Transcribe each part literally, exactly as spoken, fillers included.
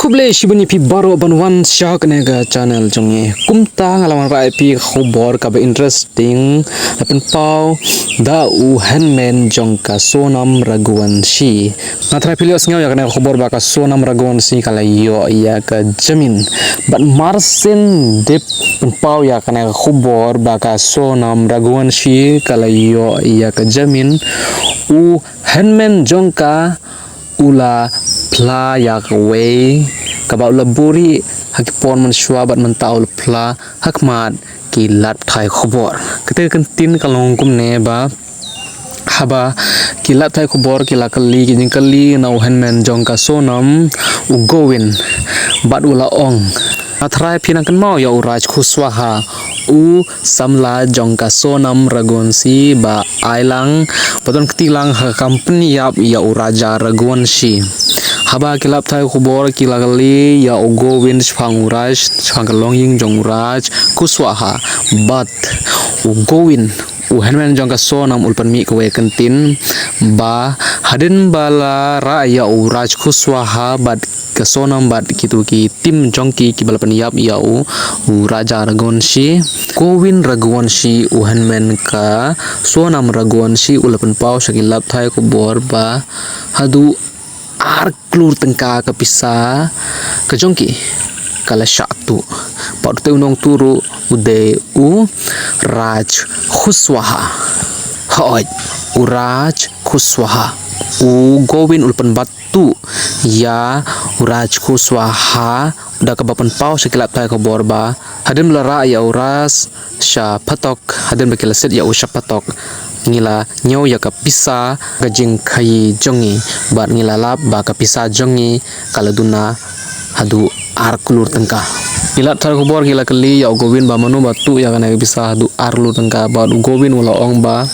Khublei shibun ïa phi baroh ban wan sha kane ka channel jong ngi. Kumta nga la wanrah ïa phi ka khubor kaba interesting la pynpaw da u henmen jong ka Sonam Raghuvanshi. Nga tharai phi la ïohsngew ïa kane ka khubor ba ka Sonam Raghuvanshi ka la ïoh ïa ka jamin. Bad marsien dep pynpaw ïa kane ka khubor ba ka Sonam Raghuvanshi ka la ïoh ïa ka jamin, u henmen jong ka u la phla ïa kawei kaba u la buhrieh ha ki por mynshuwa bad mynta u la phla ha khmat ki lad pathai khubor. Kata ka ktien ka long kumne ba haba ki lad pathai khubor ki la kylli ki jingkylli na u henmen jong ka Sonam, u Govind, bad u la ong, nga tharai phi nang kynmaw ïa u Raj Kushwaha, u samla jong ka Sonam Raghuvanshi ba ai lang ba don kti lang ha ka kam pynïap ïa u Raja Raghuvanshi. Haba ki lad pathai khubor ki la kylli ïa u Govind shaphang u Raj, shaphang ka longïing jong u Raj Kushwaha, bad u Govind, u henmen jong ka Sonam, u la pynmih kawei ka ktien ba hadien ba la rah ïa u Raj Kushwaha bad ka Sonam bad kito ki team jong ki kiba la pynïap ïa u, u Raja Raghuvanshi, Govind Raghuvanshi, u henmen ka Sonam Raghuvanshi, u la pynpaw sha ki lad pathai khubor ba haduh ar klur tyngka ka pisa ka jong ki ka la shah tuh. Bad uta u nongtuh ruh u dei u Raj Kushwaha. Hooid, u Raj Kushwaha. U Govind u la pynbat tuh ïa u Raj Kushwaha da kaba pynpaw sha ki lad pathai khubor ba hadien ba la rah ïa u Raj sha phatok, hadien ba ki la siat ïa u sha phatok, ngi la ñiew ïa ka pisa ka jingkhaïi jong ngi bad ngi la lap ba ka pisa jong ngi ka la duna haduh ar klur tyngka. Ki lad pathai khubor ki la kylli ïa u Govind ba mano ba tuh ïa kane ka pisa haduh ar klur tyngka bad u Govind u la ong ba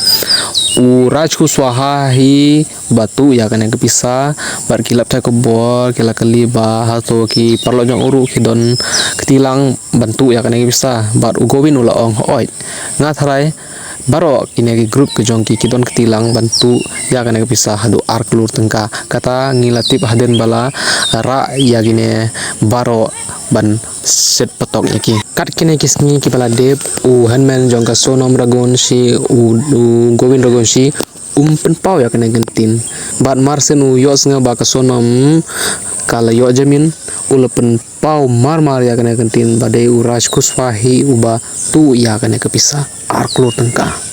u Raj Kushwaha hi ba tuh ïa kane ka pisa. Bad ki lad pathai khubor ki la kylli ba hato ki paralok jong u ruh ki don kti lang ban tuh ïa kane ka pisa. Bad u Govind u la ong, hooid, nga tharai baroh kine ki group ka jong ki ki don kti lang ban tuh ïa kane ka pisa haduh ar klur tyngka. Kata ngi la tip hadien ba la rah ïa kine baroh ban siat phatok ïa ki. Kat kine ki sngi kiba la dep, u henmen jong ka Sonam Raghuvanshi, u, u Govind Raghuvanshi, um pynpaw ïa kane ka ktien. Bad marsien u ïohsngew ba ka Sonam ka la ïoh jamin, u la pynpaw marmar ïa kane ka ktien ba dei u Raj Kushwaha hi uba tuh ïa kane ka pisa ar klur tyngka.